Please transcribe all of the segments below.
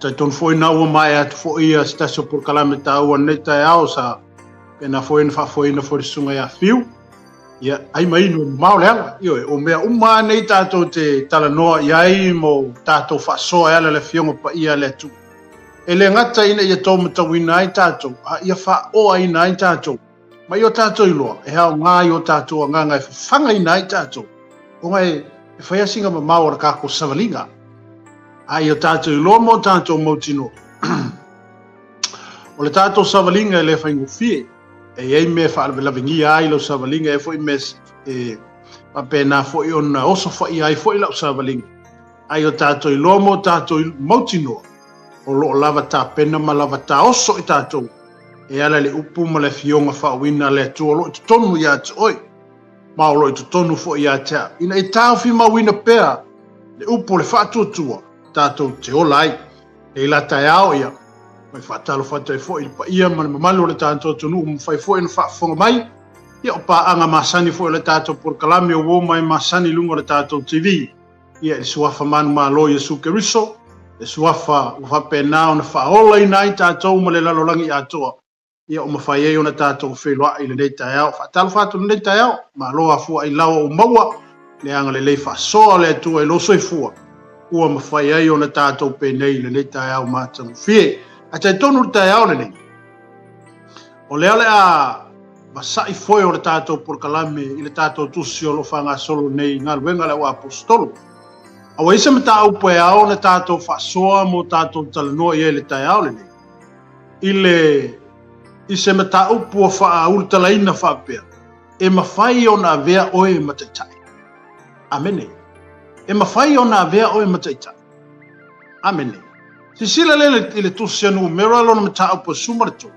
Talitonu foi na ua maea atu foi ia se tasi o polokalame taua i lenei taeao sa faapena foi ona faafoeina foi le susuga ia Fiu. Ia, ai ma inu e mamao le ala. Ioe, o mea uma lava nei tatou te talanoa i ai ma o tatou faasoa e ala i le Afioga Paia a le Atua. E le gata ina ia taumatauina ai tatou, a ia faaoaina ai tatou ma i o tatou iloa e aoga i o tatou agaga e fafagaina ai tatou, ona e fai lava sina mamao o le tatou savaliga. A ia tatou iloa ma o tatou mautinoa, o le tatou savaliga e le faigofie. E i ai mea e faalavelavegia ai lau savaliga, e i ai foi mea e faapena foi ona osofaia ai foi lau savaliga. A ia tatou iloa ma o tatou mautinoa, o lo o lava tapena ma lava taoso i tatou e ala i le upu ma le afioga faauuina a le Atua o lo o i totonu ia te oe, ma o lo o i totonu foi ia te au, ina ia taofimauina pea le upu o le faatuatua tatou te ola ai. Nei la taeao, ia, mai faatalofa atu ai foi i le paia ma le mamalu o le tatou atunuu ua mafai foi ona faafofoga mai, ia o paaga masani foi o le tatou polokalame o uo mai masani i luga o le tatou TV, ia i le suafa manumalo Iesu Keriso, le suafa ua faapena ona faaolaina ai tatou ma le lalolagi atoa, ia ua mafai ai ona tatou feiloai i lenei taeao. Faatalofa atu i lenei taeao, malo afua ailao ua maua le agalelei faasoa o le Atua i lou soifua, ua mafai ai ona tatou penei i lenei taeao matagofie. Ae talitonu le taeao lenei, o lea o le a vasa'i foe o le tatou polokalame i le tatou tusi o lo o faagasolo nei i galuega a le auaposeitolo. A ua i ai se mataupu e ao ona tatou faasoa mo tatou talanoa i ai i le taeao lenei, i le i se mataupu ua faaulutalaina faapea, e mafai ona avea oe ma taitai. Amene. E mafai ona avea oe ma taitai. Amene. Sisila lea i le tusi a Numera lona mataupu e 13.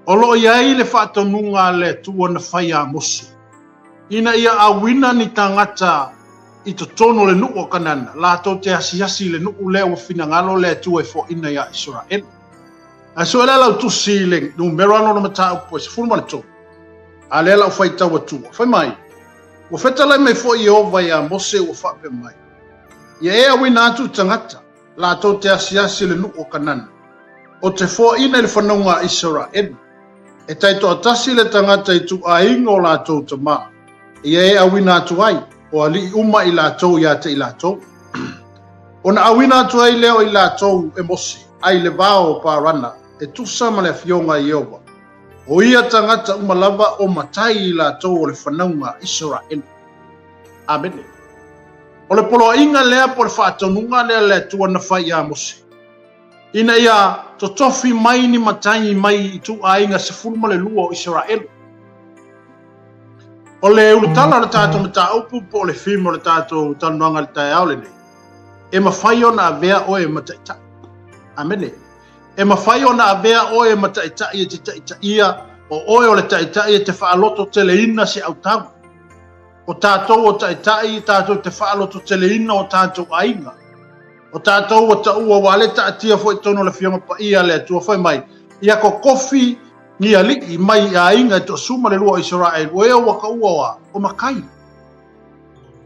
O lo o i ai le faatonuga a le Atua na fai iā Mose, ina ia auina ni tagata i totonu o le nuu o Kanana, latou te asiasi i le nuu lea ua finagalo le Atua e foaina iā Isaraelu. Ae sue lea lau tusi i le numera lona mataupu e 13, a lea lau faitau atua. Fai mai, Ua fetalai mai foi Ieova iā Mose ua faapea mai, Ia e auina atu i tagata, latou te asiasi i le nuu o Kanana, o te foaina i le fanauga a Isaraelu, e taitoatasi le tagata i ituaiga o latou tama, ia e auina atu ai, o alii uma i latou ia te i latou. Ona auina atu ai lea o i latou e Mose, ai le vao o Parana, e tusa ma le afioga a Ieova, o ia tagata uma lava o matai i latou o le fanauga a Isaraelu. Amene. O le poloaiga lea po o le faatonuga lea le Atua na fai iā Mose, ina ia totofi mai ni matai mai ituaiga 12 o Isaraelu. O le ulutala o le tatou mataupu po o le theme o le tatou talanoaga i le taeao lenei, e mafai ona avea oe ma taitai. Amene. E mafai ona avea oe ma taitai e te taitaia, o oe o le taitai e te faalototeleina se autau. O tatou o taitai tatou te faalototeleina o tatou aiga. O tatou ua taua ua le taatia foi totonu o le Afioga Paia a le Atua fai mai, ia kokofi ni alii mai i aiga e toasuma le lua o Isaraelu, o ea ua taua o a? O matai.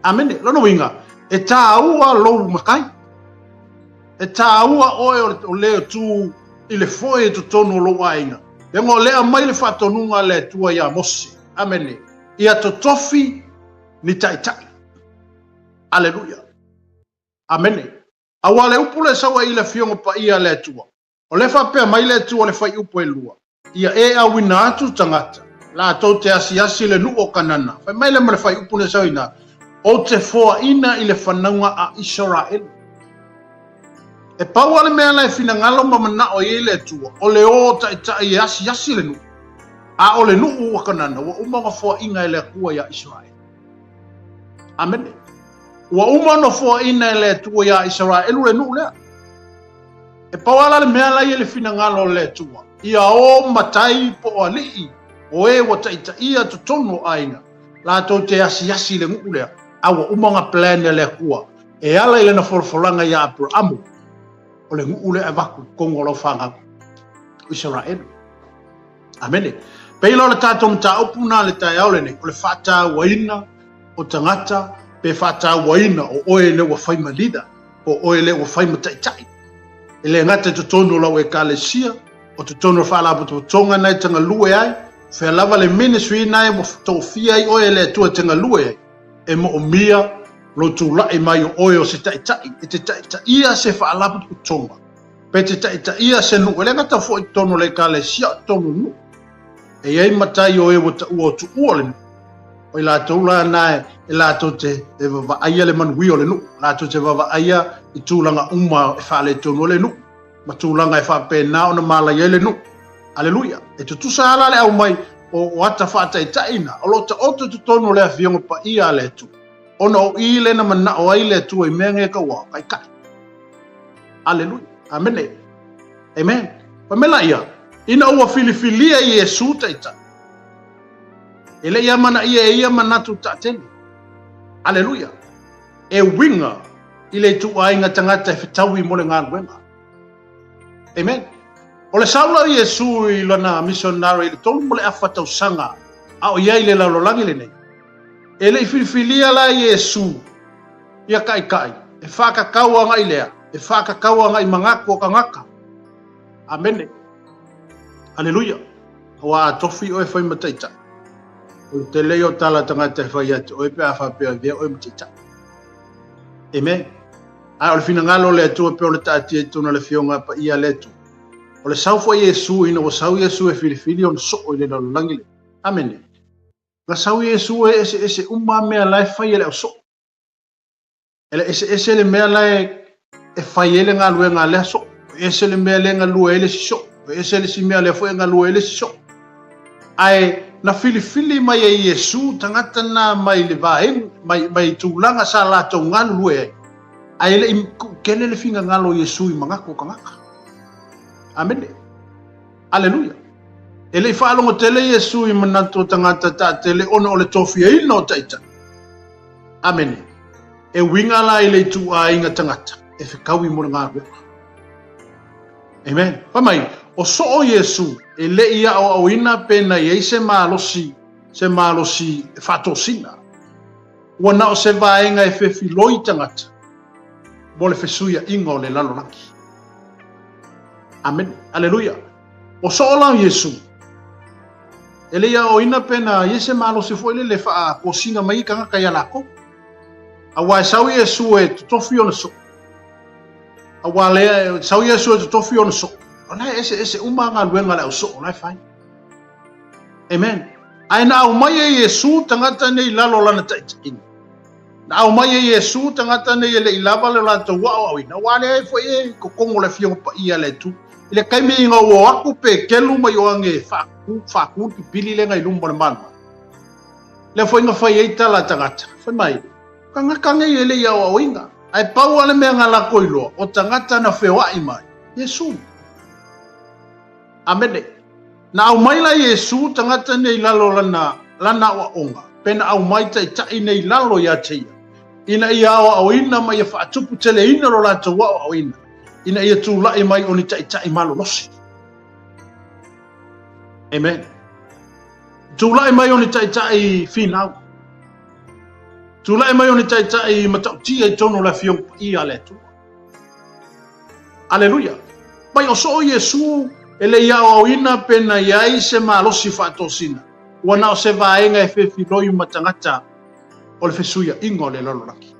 Amene. Lona uiga, e tāua lou matai. E tāua oe o le tu i le foe i totonu o lou aiga. Leaga o lea aumai le faatonuga a le Atua iā Mose. Amene. Ia totofi ni taitai. Aleluia. Amene. Aua le upu lea e sau ai i le Afioga Paia a le Atua. O lea faapea mai le Atua le faiupu e lua, Ia e auina atu tagata, latou te asiasi i le nuu o Kanana. Fai mai lea ma le faiupu lea e sau i ina, Ou te foaina i le fanauga a Isaraelu. E pau lava le mea la e finagalo ma manao i ai le Atua, o le o taitai e asiasi le nuu. A o le nuu ua Kanana, ua uma ona foaina e le Atua iā Isaraelu. Amene. Ua uma ona foaina e le Atua iā Isaraelu le nuu lea. E pau lava la le mea la i ai le finagalo o le Atua, ia o matai po o alii, o e ua taitaia totonu o aiga, latou te asiasi i le nuu lea, a ua uma ona plan e le Atua e ala i lana folafolaga iā Aperaamu, o le nuu lea e avatu i totonu o lau fanau, o Isaraelu. Amene. Pei la o le tatou mataupu lena i le taeao lenei, o le faatauaina o tagata pe faatauaina o oe lea ua fai ma leader, po o oe lea ua fai ma taitai. E le gata i totonu o lau Ekalesia, o totonu o le Faalapotopotoga na e te galue ai, fea lava le ministry na e ua tofia ai oe e le Atua e te galue ai, e moomia lou tulai mai o oe o se taitai e te taitaia se faalapotopotoga pe te taitaia se nuu, e le gata foi i totonu o le Ekalesia, o totonu o nuu. E i ai matai o e ua taua o tuua le nuu. O i latou la na e latou te e vavaaia le manuia o le nuu, latou te vavaaia i tulaga uma e faaletonu ai le nuu, ma tulaga e faapena ona malaia ai le nuu. Aleluia! E tutusa ala le aumai o ata faataitaiina o lo o taoto i totonu o le Afioga Paia a le Atua, ona o i lena manao ai le Atua i mea nei taua taitai. Aleluia! Amene! Amen! Fai mai laia, ina ua filifilia Iesu taitai, e le i amanaia e ia manatu taatele. Aleluia! E uiga i le ituaiga tagata e fetaui mo le galuega. Amen. O le sau la o Iesu i lana missionary i le 3.5 tausaga a o i ai i le lalolagi lenei, e le i filifilia la Iesu ia taitai e faakakau agai lea, e faakakau agai manatu o tagata. Amene. Aleluia. Aua a tofi oe fai ma taitai, o le tele ia o tala a tagata e fai ia te oe pe a faapea avea oe ma taitai. Amen. Ae o le finagalo o le Atua pei o le taatia i totonu o le Afioga Paia a le Atua. O le sau foi Iesu ina ua sau Iesu e filifili ona soo i le lalolagi lenei. Amene. Na sau Iesu e eseese uma mea la e fai e le au soo. E le eseese le mea la e fai ai le galuega a lea soo. E ese le mea lea e galue ai le isi soo. E ese le isi mea lea foi e galue ai le isi soo. Ae na filifili mai e Iesu tagata na mai le vaega, mai, mai tulaga sa latou galulue ai. Ae e le i kuukele le finagalo o Iesu i manatu o tagata. Amene. Aleluia. E le i faalogo tele Iesu i manatu o tagata taatele ona o le tofiaina o taitai. Amene. E uiga la i le ituaiga tagata e fekaui mo le galuega. Amen. Fai mai, o soo Iesu e le i aoaoina pe na i ai se malosi, se malosi faatosina. Ua na o se vaega e fefiloi tagata mo le fesuiaiga o le lalolagi. Amen. Aleluia. O soo la o Iesu, e le i aoaoina pe na i ai se malosi foi lele e faatosina mai ai tagata ia lakou. Aua e sau Iesu e totofi ona soo. Aua lea, sau Iesu e totofi ona soo. O la e eseese uma galuega a le au soo la e fai. Amen. Ae na aumai e Iesu tagata nei i lalo o lana taitaiga. Na aumai e Iesu tagata nei e le i lava le latou aoaoina, aua lea e foi e kokogo le Afioga Paia a le Atua. I le taimi ina ua o atu Peteru ma Ioane e faaku, faaku le pipili lea i luma o le malumalu. Lea foi na fai ai tala a tagata. Fai mai, tagata nei e le i aoaoina. Ae pau lava le mea na latou iloa, o tagata na feoai mai, Iesu. Amene. Na aumai la Iesu tagata nei i lalo o lana, lana aoaoga, pe na aumai taitai nei i lalo ia te ia, ina ia aoaoina ma ia faatuputeleina lo latou aoaoina, ina ia tulai mai o ni taitai malolosi. Amen. Tulai mai o ni taitai finau. Tulai mai o ni taitai matautia i totonu o le Afioga Paia a le Atua. Aleluia! Mai o soo Iesu e le i aoaoina pe na i ai se malosi faatosina, ua na o se vaega e fefiloi ma tagata o le fesuiaiga o le lalolagi.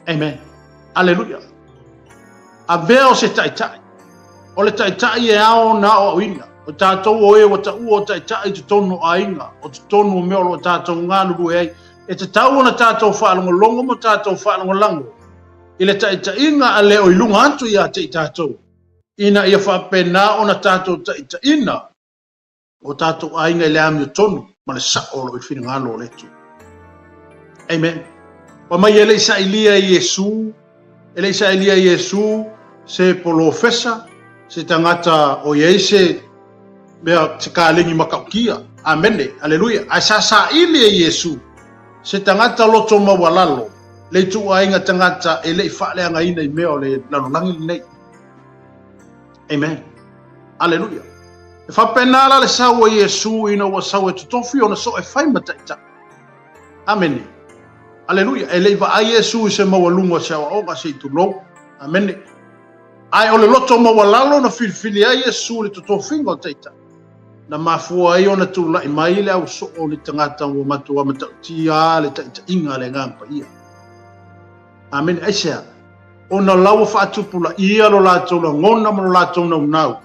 Amen. Aleluia. Avea o se taitai. O le taitai e ao ona aoaoina. O tatou o e ua taua o taitai i totonu o aiga, o totonu o mea o lo o tatou galulue ai. E tatau ona tatou faalogologo ma tatou faalagolago i le taitaiga a le o i luga atu ia te i tatou, ina ia faapena ona tatou taitaiina o tatou aiga i le amiotonu ma le sao o lo o i le finagalo o le Atua. Amen. Fai mai e le i sailia e Iesu, e le i sailia e Iesu se polofesa, se tagata o i ai se mea, se kalegi matautia. Amene. Aleluia. Ae sa saili e Iesu se tagata loto maualalo, le ituaiga tagata e le i faaleagaina i mea o le lalolagi lenei. Amen. Aleluia. E faapena la le sau o Iesu ina ua sau e totofi ona soo e fai ma taitai. Amene. Aleluia. E le i vaai Iesu i se maualuga o se aoaoga se i tulou. Amene. Ae o le loto maualalo na filifili ai Iesu i le totofiga o Taitai, na mafua ai ona tulai mai le ausoo o ni tagata ua matua matautia le taitaiga a le Agaga Paia. Amene. Aisea? Ona o la ua faatupulaia lo latou lagona ma lo latou naunau,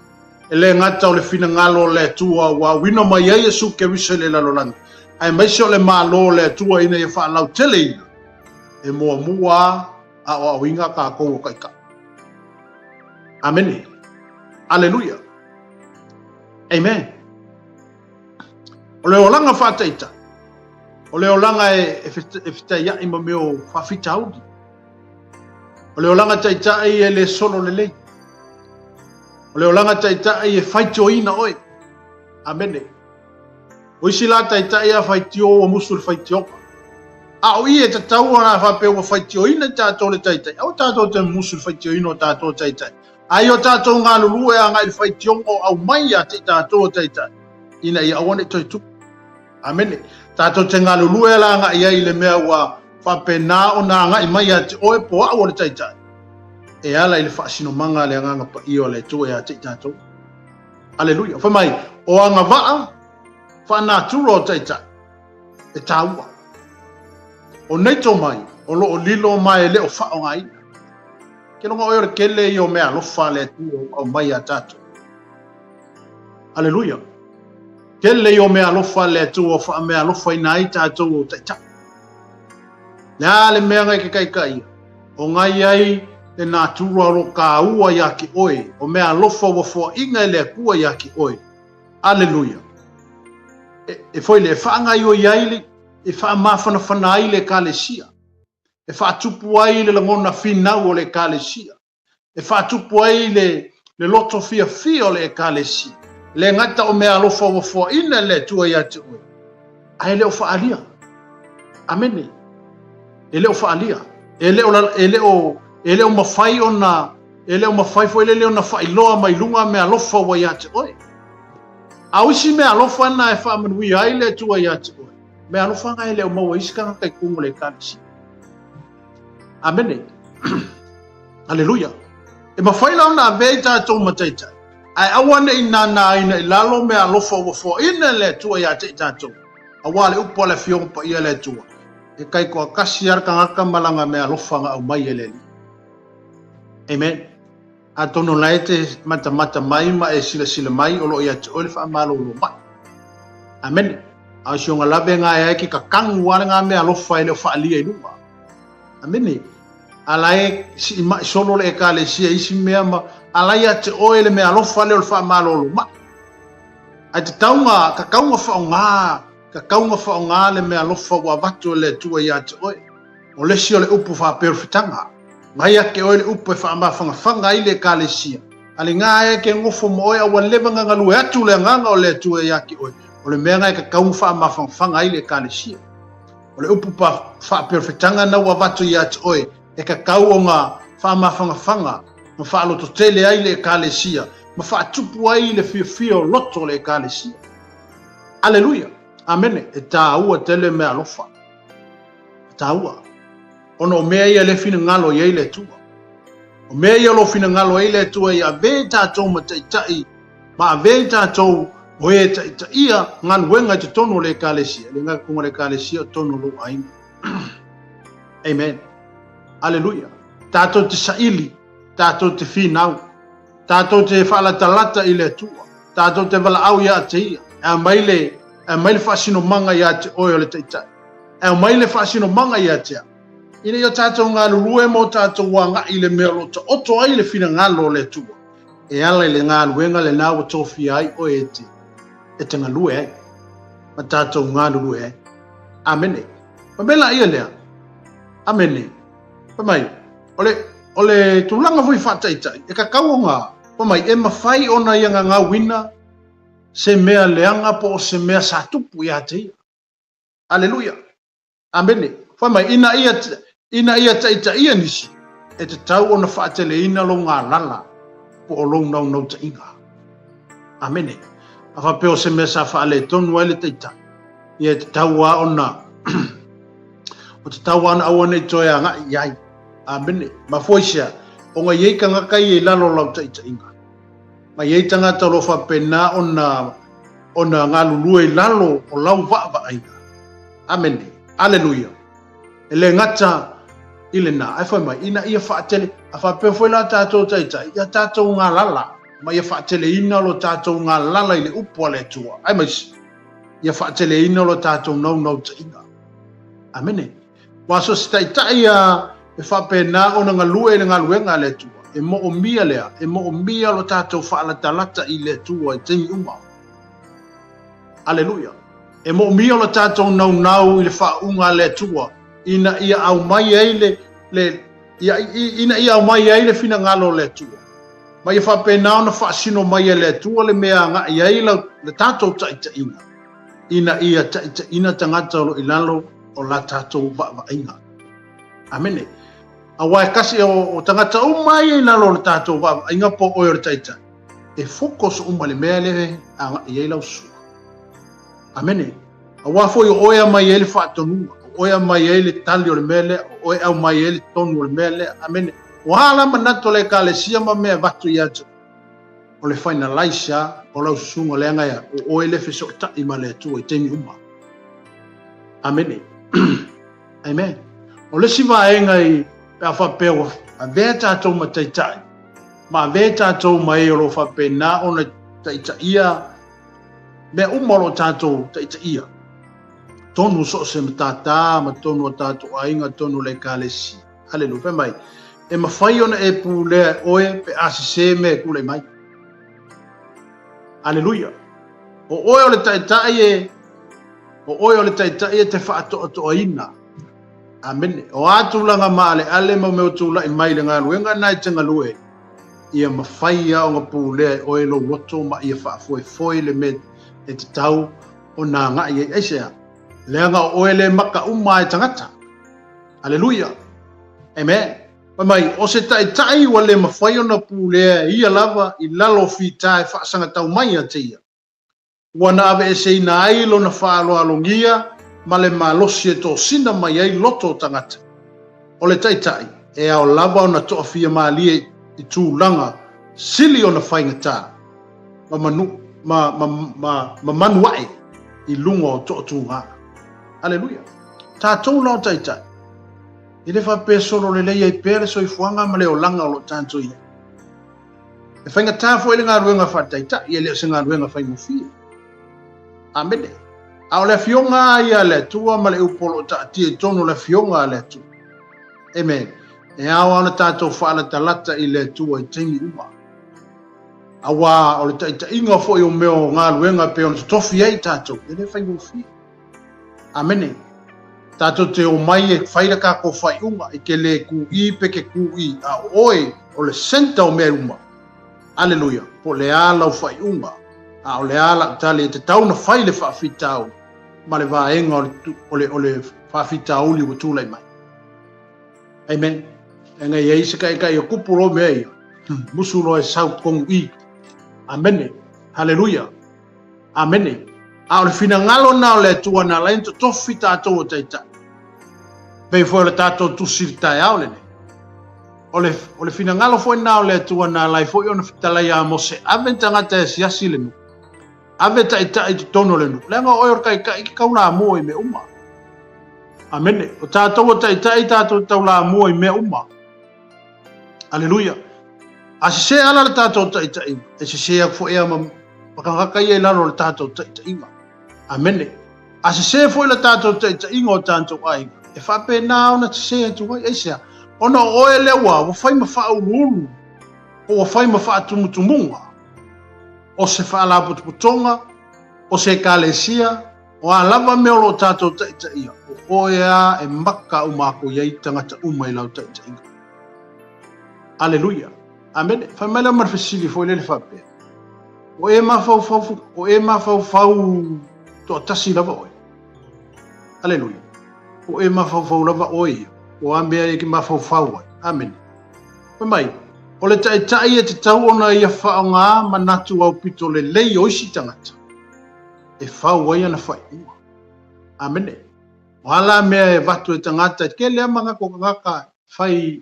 e le gata o le finagalo o le Atua ua auina mai ai Iesu Keriso i le lalolagi, aemaise o le Malo o le Atua ina ia faalauteleina, e muamua aoaoina tatou o taitai. Amene. Aleluia. Amen. O le olaga faataitai, o le olaga e fetaiai ma mea o faafitauli. O le olaga taitai e le solo lelei. O le olaga taitai e faitioina oe. Amene. O isi la taitai a faitio ua musu le faitioga. A o i e tatau ona faapea ua faitioina i tatou le taitai, aua tatou te musu le faitioina o tatou taitai. A i o tatou galulue agai i le faitioga o aumai ia te i tatou o taitai, ina ia aua ne i toe tupu. Amene. Tatou te galulue la agai ai i le mea ua faapena ona agai mai ia te oe po au o le taitai, e ala i le faasinomaga a le Agaga Paia o le Atua ia te i tatou. Aleluia. Fai mai, o agavaa faanatura o taitai e taua. O nei tomai, o lo o lilo ma e le o faaaogaina. Ke loga oe o le tele ia o mea alofa a le Atua ua aumai ia tatou. Aleluia. Tele ia o mea alofa a le Atua ua faameaalofaina ai tatou o taitai. Le a le mea ngai ke taitaia, o ngai ai le natura o lo kāua iā ke oe, o mea alofa ua foaʻiga e le Atua iā ke oe. Aleluia. E, e foi le, e faagaioi ai le, e faamafanafana ai le Ekalesia, e faatupu ai le lagona finau o le Ekalesia, e faatupu ai le, le loto fiafia o le Ekalesia. E le gata o mea alofa ua foaina e le Atua ia te oe, ae le o faaalia. Amene. E le o faaalia. E le o, e le o, e le o mafai ona, e le o mafai foi lele ona faailoa mai luga mea alofa ua ia te oe. A o isi mea alofa na e faamanuia ai le Atua ia te oe, mea alofa na e le o maua isi tagata i totonu o le Ekalesia. Amene. Aleluia. E mafai la ona avea i tatou ma taitai, ae aua ne i nānāina i lalo mea alofa ua foaina e le Atua ia te i tatou, auā le upu a le Afioga Paia a le Atua, e taitoatasi lava le tagata ma lana mea alofa na aumai e le Alii. Amen. Atonu o la e te matamata mai ma e silasila mai o lo o ia te oe le faamalolo mai. Amene. A o si ona lave nga e ai ke kakagu a le nga mea alofa e le o faalia i luga. Amene. A la e siimai solo le Ekalesia i isi mea ma a la ia te oe le mea alofa lea o le faamalolo mai. Ae tatau na tatau na faaaoga tatau na faaaoga le mea alofa ua avatu e le Atua ia te oe. O le isi o le upu faaperofetaga. Mai ia te oe le upu e faamafanafana ai le Ekalesia. A le gā e ke nofo ma oe a ua leva na galue atu le Agaga o le Atua ia te oe, o le mea na e tatau na faamafanafana ai le Ekalesia. O le upu faaperofetaga na ua avatu ia te oe, e tatau ona faamafanafana ma faalototele ai le Ekalesia, ma faatupu ai le fiafia o loto o le Ekalesia. Aleluia! Amene! E tāua tele mea alofa. E tāua. Ona o mea ia le finagalo i ai le Atua. O mea ia o lo finagalo ai le Atua ia avea i tatou ma taitai, ma avea i tatou o e taitaia galuega i totonu o le Ekalesia, e le gata totonu o le Ekalesia, o totonu o lou aiga. Amen. Aleluia. Tatou te saili, tatou te finau, tatou te faalatalata i le Atua, tatou te valaau ia te ia, e aumai le, e aumai le faasinomaga ia te oe o le taitai. E aumai le faasinomaga ia te au, ina ia tatou galulue ma o tatou agai i le mea o lo o taoto ai le finagalo o le Atua, e ala i le galuega lena ua tofia ai oe e te, e te galue ai, ma tatou galulue ai. Amene. Ma mea laia lea. Amene. Fai mai, o le, o le tulaga foi faataitai, e tatau ona, fai mai, e mafai ona ia gagauina se mea leaga po o se mea sa tupu ia te ia. Aleluia. Amene. Fai mai, ina ia, ina ia taitaia nisi, e tatau ona faateleina lou galala po o lou naunautaiga. Amene. A faapea o se mea sa faaletonu ai le taitai, ia e tatau lava ona, o tatau lava ona aua ne i toe agai i ai. Amene. Mafua i sea? Ona e i ai tagata ia i lalo o lau taitaiga, ma e i ai tagata o lo o faapena ona, ona galulue i lalo o lau vaavaaiga. Amene. Aleluia. E le gata i lena, ae fai mai, ina ia faatele, a faapea foi la tatou taitai, ia tatou galala, ma ia faateleina lo tatou galala i le upu a le Atua. Aemaise, ia faateleina lo tatou naunautaiga. Amene. Aua so o se taitai a e faapena ona galue i le galuega a le Atua, e moomia lea, e moomia lo tatou faalatalata i le Atua i taimi uma. Aleluia. E moomia lo tatou naunau i le faauuga a le Atua, ina ia aumai ai le, le, ia, ina ia aumai ai le finagalo o le Atua. Ma ia faapena ona faasino mai e le Atua le mea agai ai la, le tatou taitaiga, ina ia taitaiina tagata o lo i lalo o la tatou vaavaaiga. Amene. Aua e kasi o, o tagata uma ia i lalo o le tatou vaavaaiga po o oe o le taitai, e focus uma le mea le agai ai lau sua. Amene. Aua foi o oe aumai ai le faatonuga, o oe aumai ai le tali o le mea lea, o oe aumai ai le tonu o le mea lea. Amene. O a la manatu o le Ekalesia ma mea e avatu ia te o le finalize a o lau susuga leaga ea o oe le fesootai ma le Atua i taimi uma. Amene. Amen. O le isi vaega i pe a faapea ua avea tatou ma taitai, ma avea tatou ma e o lo o faapena ona taitaia mea uma o lo o tatou taitaia, tonu so o se matata ma tonu o tatou aiga, tonu o le Ekalesia. Haleluia. Fai mai, e mafai ona e pulea e oe pe a sesē mea e tulai mai. Haleluia. O oe o le taitai e, o oe o le taitai e te faatoatoaina. Amene. O a tulaga maaleale ma mea o tulai mai i le galuega na e te galue, ia mafai lava ona pulea e oe lou loto ma ia faafoefoe le mea e tatau ona agai ai. Aisea? Leaga o oe le maka uma e tagata. Aleluia. Amen. Fai mai, o se taitai ua le mafai ona pulea e ia lava i lalo o fita e faasagatau mai ia te ia. Ua na aveeseina ai lona faaaloalogia ma le malosi e tosina mai ai loto o tagata. O le taitai, e ao lava ona toafia malie i tulaga sili ona faigata ma manu, ma, ma, ma, ma manuae i luga o toatuga. Aleluia. Tatou la o taitai, e le faapea solo lelei ai pea le soifuaga ma le olaga o lo o tatou i ai. E faigata foi le galuega faataitai, e le o se galuega faigofie. Amene. A o le afioga lava ia a le Atua ma le upu o lo o taatia i totonu o le afioga a le Atua. Amen. E ao lava ona tatou faalatalata i le Atua i taimi uma. Aua o le taitaiga foi o mea o galuega e pei ona totofi ai tatou, e le faigofie. Amene. Tatou te omai e fai le tatou faaiuga, e te le kū pe te kū, a o oe o le center o mea uma. Aleluia. Po o le a lau faaiuga, a o le a lau tali, e tatau ona fai le faafitauli ma le vaega o le, o le, o le faafitauli ua tulai mai. Amen. E ngai ai se kai o kupu lo mea ia. Musu loa e sau tonu i. Amene. Haleluia. Amene. A o le finagalo lena o le Atua na ala ai ona totofi tatou o taitai. Pei foi o le tatou tusi i le taeao lenei. O le, o le finagalo foi lena o le Atua na ala ai foi ona fetalai ia Mose, ave ni tagata e asiasi le nuu. Ave taitai i totonu o le nuu. Leaga o oe o le taitai e te taulamua i mea uma. Amene. O tatou o taitai tatou te taulamua i mea uma. Aleluia. A sesē ala le tatou taitaiga, e sesē atu foi a ma, ma tagata ia i lalo o le tatou taitaiga. Amene. A sesē foi le tatou taitaiga o tatou aiga, e faapena ona sesē atu ai. Aisea? Ona o oe lea ua, ua fai ma faauluulu, po ua fai ma faatumutumuga o se faalapotopotoga, o se ekalesia, o a lava mea o lo o tatou taitaia, o oe a e maka uma aku i ai tagata uma i lau taitaiga. Aleluia. Amene. Fai mai lea ma le fesili foi lele faapea. O e mafaufau, o e mafaufau toatasi lava oe. Aleluia. O e mafaufau lava oe ia. O a mea e ke mafaufau ai. Amene. Fai mai, o le taitai e tatau ona ia faaaoga manatu aupito lelei o isi tagata e fau ai ana faaiuga. Amene. O a la mea e avatu e tagata, e tele lava manatu o tagata e fai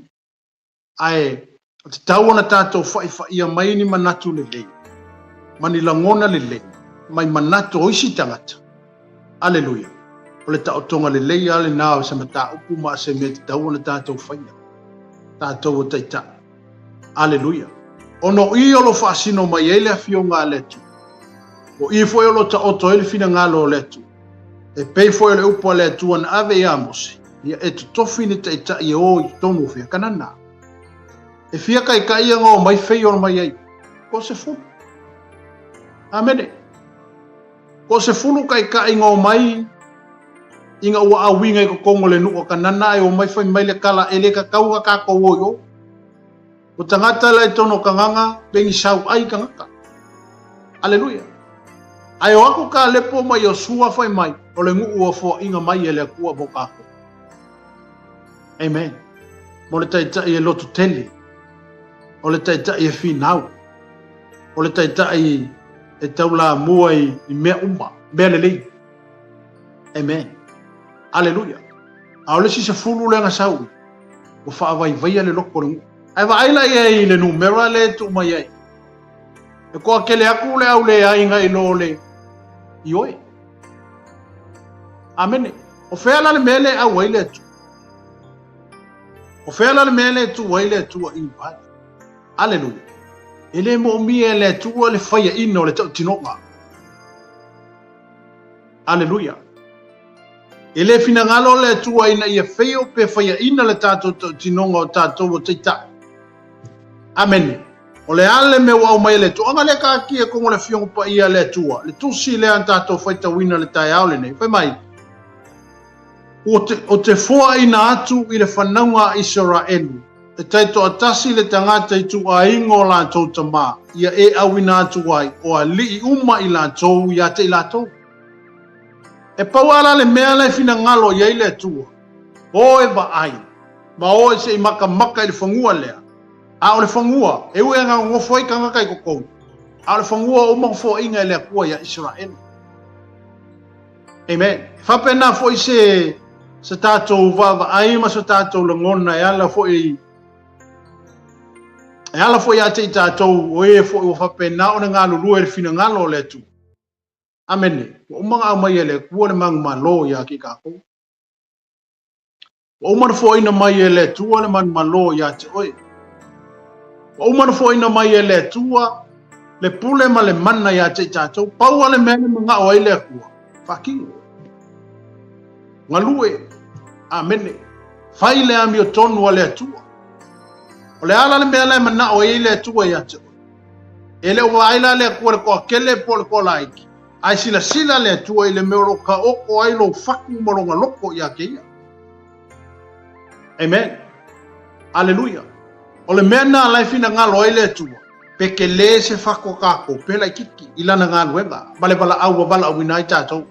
ae E tatau ona tatou fa'ifa'i'a mai ni manatu lelei ma ni lagona lelei mai manatu o isi tagata. Aleluia! O le taotoga lelei lava lenā o se mataupu ma se mea e tatau ona tatou faia, tatou o Taitai. Aleluia! Ona o i o lo o faasino mai ai le Afioga a le Atua, o i foi o lo o taoto ai le finagalo o le Atua, e pei foi o le upu a le Atua na ave iā Mose, ia e totofi ni taitai e o i totonu o fea Kanana. E fia taitai ia na omai feio mai ai? Ko se fulu. Amene. Ko se fulu taitai na omai ina ua auiga i totonu o le nuu o Kanana ae omai fai mai le tala e le tatau ona tatou o i o. O tagata la i totonu o Kanana pe ni sau ai tagata. Aleluia. Ae o atu Kalepo ma Iosua fai mai o le nuu ua foaiina mai e le Atua mo tatou. Amen. Mo le taitai e loto tele. O le taitai e finau. O le taitai e taulamua i, i mea uma, mea lelei. Amen. Aleluia. A o le isi sefulu lea na sau, ua faavaivaia le loko o le nuu. Ae vaai la i ai i le numera lea e tuu mai ai. E toatele atu le au leai nai lo le ioe. Amene. O fea la le mea lea e au ai le Atua? O fea la le mea lea e tuu ai le Atua i vale? Aleluia. E le moomia e le Atua le faiaina o le tautinoga. Aleluia. E le finagalo le Atua ina ia feio pe faiaina le tatou tautinoga o tatou o taitai. Amene. O le a le mea ua aumai e le Atua? Ona lea taatia i totonu o le Afioga Paia a le Atua, le tusi lea na tatou faitauina i le taeao lenei, fai mai, Ou te foaina atu i le fanauga a Isaraelu, e taitoatasi le tagata i ituaiga o latou tama, ia e auina atu ai o alii uma i latou ia te i latou. E pau lava la le mea la e finagalo i ai le Atua, o e vaai, ma o e se i makamaka i le fanua lea, A o le fanua, e ui ina nonofo ai tagata i totonu, a o le fanua ua uma ona foaiina e le Atua ia Isaraelu. Amen. E faapena foi se se tatou vaavaai ma se tatou lagona e ala foi e ala foi ia te i tatou o e foi ua faapena ona galulue i le finagalo o le Atua. Amene. Ua uma ona aumai e le Atua le manumalo ia te i tatou. Ua uma ona foaiina mai e le Atua le manumalo ia te oe. Ua uma ona foaiina mai e le Atua le pule ma le mana ia te i tatou. Pau lava le mea na manao ai le Atua, faatino. Galue. Amene. Fai le amiotonu a le Atua. O le a la le mea la e manao ai le Atua ia te oe? E le o vaai la le Atua i le toatele po o le toalaiti, ae silasila le Atua i le mea o lo o taoto ai lou fatu ma lona loto ia te ia. Amen. Aleluia. O le mea lena la e finagalo ai le Atua, pe tele se fatu a tatou, pe laitiiti i lana galuega ma le valaau ua valaauina ai tatou.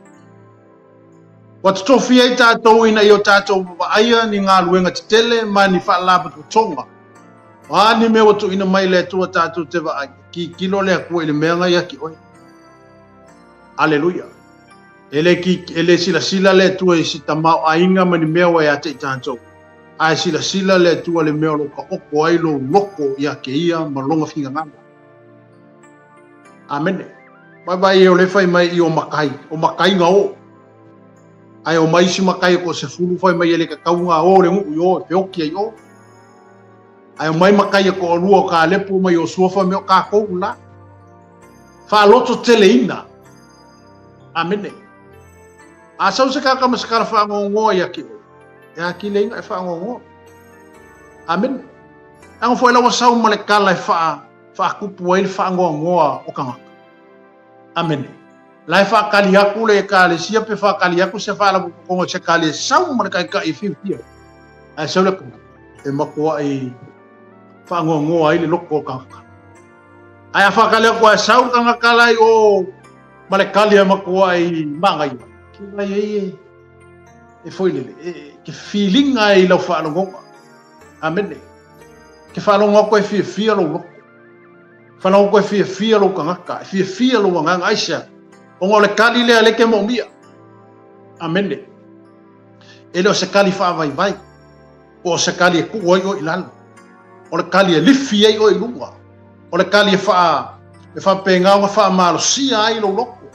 Ua totofi ai tatou ina ia o tatou vaaia ni galuega tetele ma ni faalapotopotoga. O a ni mea ua tuuina mai e le Atua tatou te vaai, tilotilo le Atua i le mea na ia te oe. Aleluia. E le, e le silasila le Atua i se tamaoaiga ma ni mea ua ia te i tatou, ae silasila le Atua i le mea o lo o taoto ai lou loto ia te ia ma lona finagalo. Amene. Vaivai e o le fai mai i o matai, o matai na o. Ae o mai isi matai e toasefulu fai mai e le tatau na o le nuu i o, e feoti ai o. Ae o mai matai e toalua o Kalepo ma Iosua fai mai o tatou la. Faalototeleina. Amene. A sau se tagata ma se tala faanoanoa ia te oe, e atili ai ona e faanoanoa. Amene. Leaga foi la ua sau ma le tala e faa, faatupu ai le faanoanoa o tagata. Amene. La e faatali atu le ekalesia pe faatali atu se faalapotopotoga i se tali e sau ma le taitai e fiafia. Ae sau le tala e matuai faanoanoa ai le loto o tagata. Ae a faatali atu ae sau le tagata la i o ma le tali e matuai manaia, ke vai ai e, e foi lele, e, ke filiga ai i lau faalogoga. Amene. Ke faalogo atu e fiafia lou loto. Faalogo atu e fiafia lou tagata, e fiafia lou agaga. Aisea? Ona o le tali lea lea e te moomia. Amene. E le o se tali faavaivai, po o se tali e tuu ai oe i lalo. O le kali e lifi ai oe i luga. O le kali e faa e faapena ona faamalosia ai lou loto.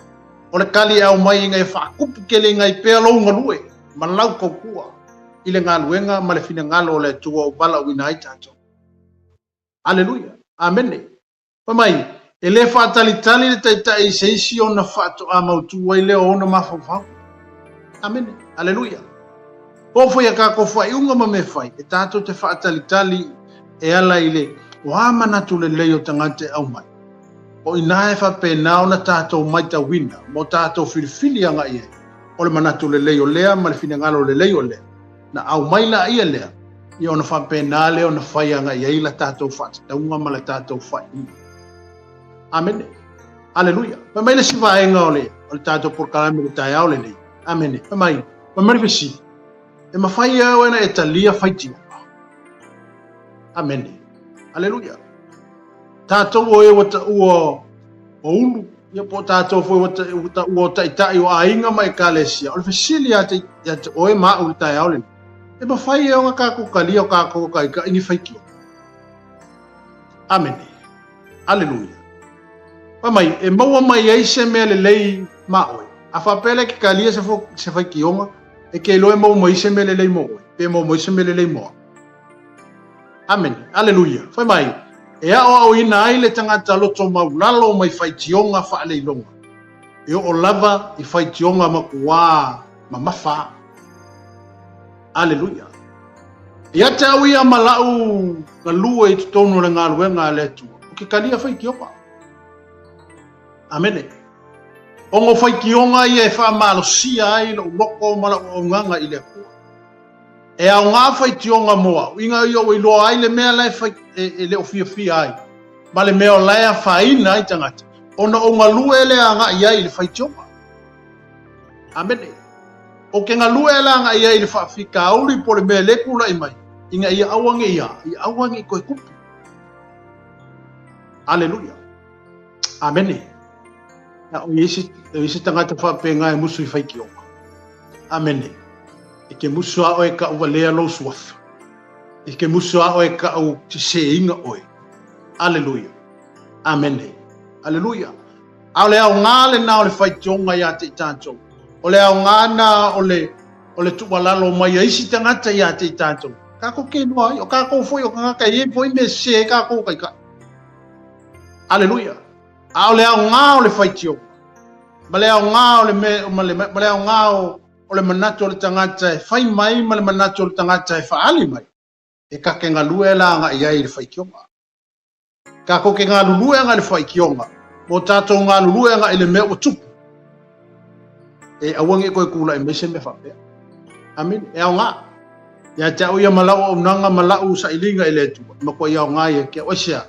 O le kali e aumai ina ia faatupu tele ai pea lou galue ma lau tautua i le galuega ma le finagalo o le Atua ua valaauina ai tatou. Aleluia. Amene. Fai mai, e le faatalitali le taitai i se isi ona faatoa mautu ai lea o ona mafaufau. Amene. Aleluia. Po foi a tatou faaiuga ma mea fai, e tatou te faatalitali e ala i le o a manatu lelei o tagata e aumai. O i ina e faapena ona tatou matauina mo tatou filifili agai ai, o le manatu lelei o lea ma le finagalo lelei o lea. Na aumai laia lea, ia ona faapena lea ona fai agai ai la tatou faatatauga ma la tatou faaiuga. Amene. Aleluia. Fai mai le isi vaega o le, o le tatou polokalame i le taeao lenei. Amene. Fai mai, fai mai le fesili. E mafai e oe ona e talia faitioga. Amene. Aleluia. Tatou o e ua taua o ulu, ia po o tatou foi ua taua o taitai o aiga ma ekalesia, o le fesili ia te, ia te oe ma au i le taeao lenei, e mafai e ona tatou talia o tatou taitai ni faitioga. Amene. Aleluia. Fai mai, e maua mai ai se mea lelei ma oe. A faapea lea e ke talia se, fo, se faitioga, e ke iloa e maua mai se mea lelei mo oe, pe maua mai se mea lelei mo au. Amene. Aleluia. Fai mai, e aoaoina ai le tagata loto maulalo mai faitioga faaleiloga, e oo lava i faitioga makuā mamafa. Aleluia. Ia te au ia ma la'u galue i totonu o le galuega a le Atua, o ke talia faitioga. Amene. Ona o faitioga ia e faamalosia ai lo'u loko ma la'u auaunaga i le Atua. E aoga faitioga mo au, ina ia ua iloa ai le mea la e, fai, e, e le o fiafia ai, ma le mea o la e afaina ai tagata, ona o galue lea agai ai i le faitioga. Amene. O ke galue lea agai ai i le faafitauli po o le mea e le tula'i mai, ina ia aua ne i a, ia aua ne i toe tupu. Aleluia. Amene. Na o isi, o isi tagata faapena e musu i faitioga. Amene. E ke musu a oe ka uwalea lou suafa. E ke musu a oe ka u sesēina oe. Aleluia. Amene. Aleluia. A o le aoga lena o le faitioga iā te i tatou. O le aoga na o le, o le tuualalo mai a isi tagata iā te i tatou. Kākou ke iloa ai, o kākou foi o tagata e i ai foi mea sese ai kākou taitai. Aleluia. A o le aoga o le faitioga, ma le aoga o le me, ma le, ma le aoga o, o le manatu o le tagata e fai mai ma le manatu o le tagata e faaali mai, e ta te galue la agai ai i le faitioga. Tatou te galulue agai i le faitioga, mo tatou galulue agai i le mea ua tupu. E aua ne i toe tulai mai se mea faapea. Amene. E aoga. Ia te au ia ma lau auaunaga ma lau sailiga i le Atua, e matuai aoga ia te au. Aisea?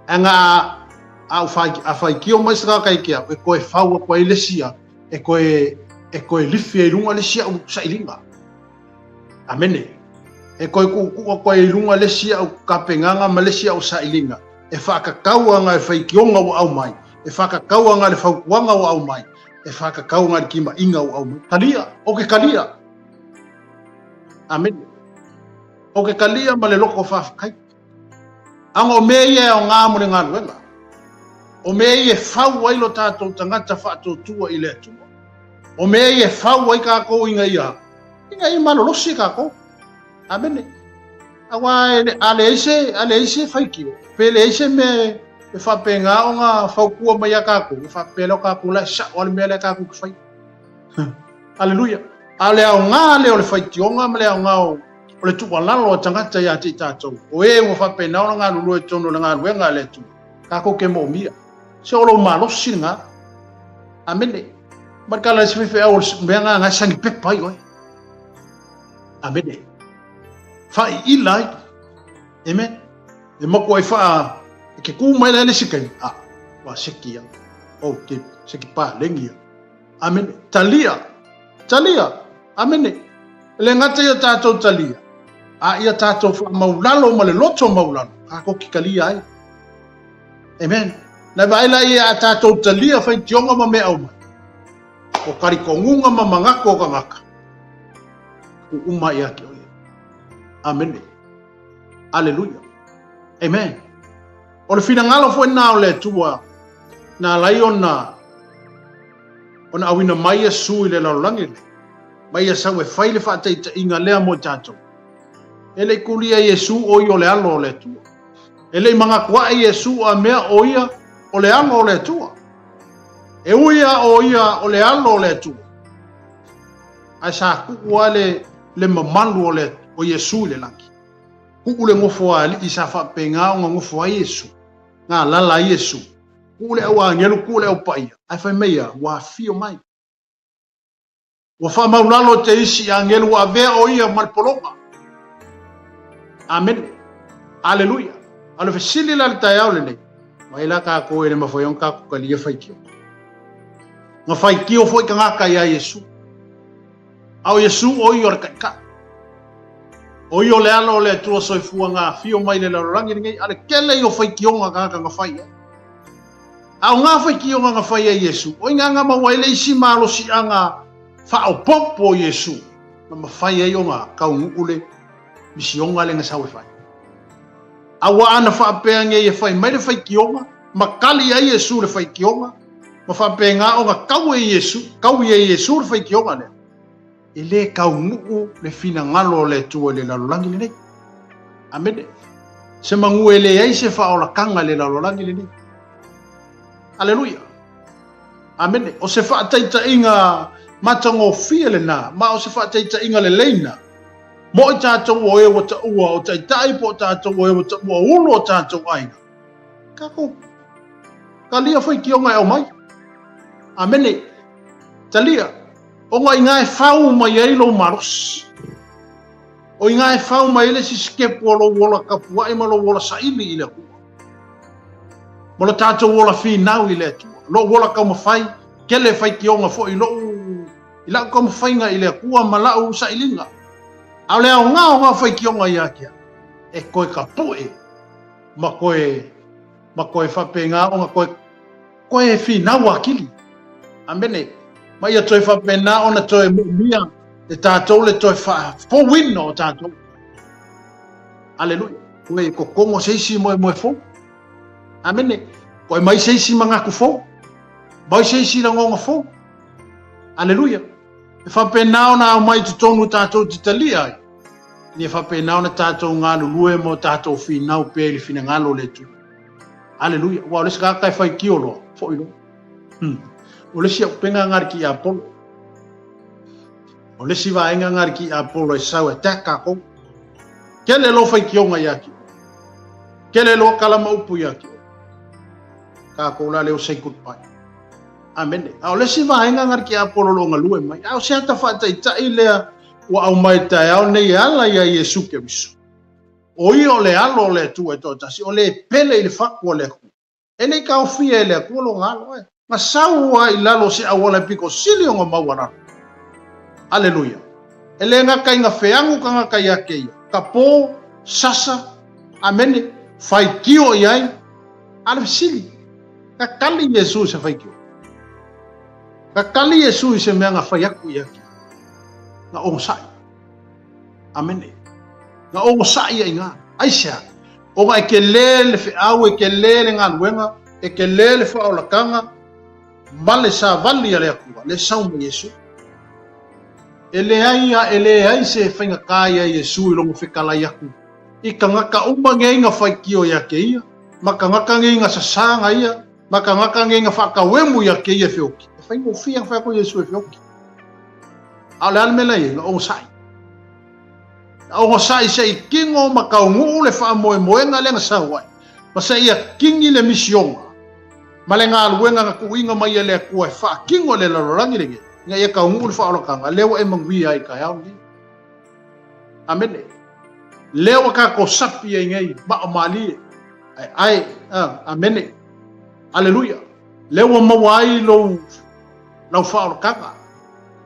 Ae a ou fai, a faitio mai se tagata i te au, e toe fau atu ai le isi a, e toe, e toe lifi ai i luga le isi au sailiga. Amene. E toe tuutuu atu ai i luga le isi au tapenaga ma le isi au sailiga, e faatatau aga i faitioga ua aumai, e faatatau aga i le fautuaga ua aumai, e faatatau aga i le timaiga ua aumai. Talia, o ke talia. Amene. O ke talia ma le loko faafetai. Aga o mea ia e aoga mo le galuega. O mea ia e fau ai lo tatou tagata faatuatua i le Atua. O mea ia e fau ai kākou ina ia, ina ia malolosi kākou. Amene. Aua e, a leai se, a leai se faitio, pe leai se mea e faapena ona fautua mai ia kākou, e faapea lea o kākou la e sa'o a le mea lea kākou te fai. Aleluia. A o le aoga lea o le faitioga ma le aoga o o le tuualalo a tagata ia te i tatou, o e ua faapena ona galulue i totonu o le galuega a le Atua, tatou ke moomia. Se o lou malosi lena. Amene. Ma le kala le se faifeau o le mea nga nga sangi pepa ai oe. Amene. Faaiila ai. Amen. E maku ai wha, e ke kū mai la le se kai, a, wa seki ia. O, ke seki pā lengi ia. Amene. Talia. Talia. Amene. E le gata i o tatou talia, a ia tatou faamaulalo ma le loto maulalo, tatou ke talia ai. Amen. Na vaai la ia a tatou talia faitioga ma mea aumai. O karikonuga ma manatu o tagata. Ku uma ia te oe. Amene. Aleluia. Amen. O le finagalo foi lena o le Atua na ala ai ona ona auina mai Iesu i le lalolagi lenei, ma ia sau e fai le faataitaiga lea mo i tatou. E le i kulia Iesu o ia o le alo o le Atua. E le i manatu ae Iesu a mea o ia o le alo o le Atua. E ui a o ia o le alo o le Atua, ae sa tuu lava le, le mamalu o, le, o Iesu i le lagi. Tuu le nofo a alii sa faapena ona nofo ai Iesu, galala ai Iesu. Tuu le au agelu, tuu le au paia, ae fai mai a, ua afio mai. Ua faamaulalo te isi agelu ua avea o ia ma le pologa. Amene. Aleluia. A o le fesili la le taeao lenei, mai la kākou e le mafai ona kākou talia faitio. Na faitio foi tagata iā Iesu. A o Iesu o ia o le Taitai. O ia o le Alo o le Atua soifua na afio mai le lalolagi lenei, a le tele ia o faitioga tagata na fai ai. A o ngā faitioga na fai ai Iesu, o ina na maua ai le isi malosiaga faaopoopo o Iesu, na mafai ai ona taunuu le misioga lea na sau e fai. Aua ana faapea nei e fai mai le faitioga, ma tali ai Iesu le faitioga, ma faapena ona tau e Iesu, taui e Iesu le faitioga lea, e le taunuu le finagalo o le Atua i le lalolagi lenei. Amene. Se manu e leai se faaolataga i le lalolagi lenei. Aleluia. Amene. O se faataitaiga matagofie lena, ma o se faataitaiga lelei na. Mo i tatou o e ua taua o taitai po o tatou o e ua taua o ulu o tatou aiga. Tatou talia faitioga e aumai. Amene. Talia. Ona i ngā e whau mai ai lou malosi. O i ngā e whau mai ai le isi sikepu o lou ola kapua'i ma lou ola saili i le Atua. Ma lo tatou ola finau i le Atua. Lou ola taumafai, kele faitioga foi i lou i lau taumafaiga i le Atua ma lau sailiga. A o le aoga o ngā faitioga ia te au, e toe tapu'e ma toe ma toe faapena ona toe toe finau atili. Amene. Ma ia toe faapena ona toe moomia e tatou le toe faafouina o tatou. Aleluia. Toe kokogo se isi moemoe fou. Amene. Toe mai se isi manatu fou. Mai se isi lagona fou. Aleluia. E faapena ona aumai i totonu tatou te talia ai. Ina ia faapena ona tatou galulue ma o tatou finau pea i le finagalo o le Atua. Aleluia. Ua o le isi tagata e faitio loa, foi loa. O le isi auupega nga le tiapolo. O le isi vaega nga le tiapolo e sau e attack kākou. Kele loa faitioga ia te oe. Kele loa tala ma upu ia te oe. Kākou la leo say goodbye. Amene. A o le isi vaega nga le tiapolo o lo o galue mai. A o se ata faataitai lea ua aumai i le taeao nei e ala iā Iesu Keriso. O ia o le Alo o le Atua e toatasi, o le pele i le fatu a le Atua. E le i taofia e le Atua lona alo, e na sau lava i lalo o se auala e pito sili ona maualalo. Aleluia! E le gata ina feagu tagata ia te ia, ka po, sasa, amene, faitio i ai, a o le fesili, na tali Iesu i se faitio? Na tali Iesu i se mea na fai atu ia te ia? Na onosai. Amene. Na onosai ia i ina. Aisea? Ona e telē le feau, e telē le galuega, e telē le faaolataga ma le savali a le Atua, le sau mai Iesu. E leai a e leai se faigata iā Iesu i lona fetalai atu i tagata uma nei na faitio ia te ia, ma tagata nei na sasā na ia, ma tagata nei na faatauemu ia te ia e feoki. E faigofie ona fai atu Iesu e feoki. A o le a le mea la e i ai? Na onosai. Na onosai se i kino ma taunuu le faamoemoega lea na sau ai, ma se ia kini le misioga ma le galuega na tuuina mai e le Atua e faatino i le lalolagi lenei, ina ia taunuu le faaolataga, lea ua e manuia ai i le taeao lenei. Amene. Lea ua tatou sapi ai nei, maa malie, ae, ae, amene. Aleluia. Lea ua maua ai lou lau faaolataga.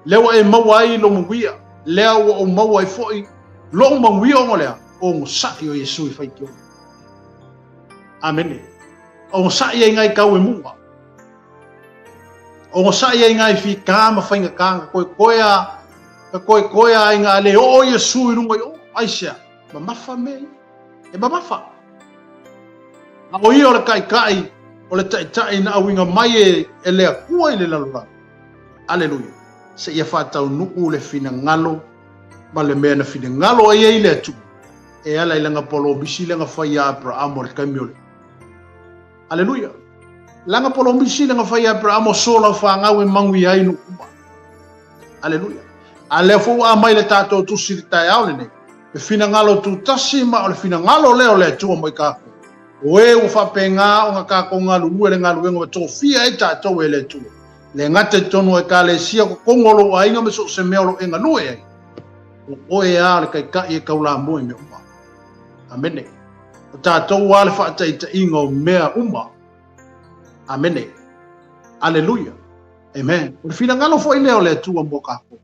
Lea ua e maua ai lou manuia, lea ua ou maua ai foi lou manuia ona o le a? Onosai o Iesu i faitioga. Amene. Onosai ai ngai tau e muga. Onosai ai ngai fita ma faigata na koekoea, na koekoea ai nga le oo Iesu i lunga i o. Aisea? Mamafa mea ia. E mamafa. A o ia o le Taitai, o le Taitai na auina mai e, e le Atua i le lalolagi. Aleluia. Seia faataunuu le finagalo ma le mea na finagalo ai ai le Atua e ala i lana polomisi lea na fai ia Aperamo i le taimi o le Aleluia. Lana polomisi lea na fai ia Aperamo so lau fanau e manuia ai nuu uma. Aleluia. A lea foi ua aumai le tatou tusi i le taeao lenei, le finagalo tutasi ma o le finagalo lea o le Atua mo i tatou. O e ua faapena ona tatou galulue le galuega ua tofia ai tatou e le Atua. Le gata i totonu o ekalesia, totonu o lou aiga ma so o se mea o lo o e galue ai. O oe lava o le taitai e taulamua i mea uma. Amene. O tatou lava le faataitaiga o mea uma. Amene. Aleluia. Amen. O le finagalo foi lea o le Atua mo kākou.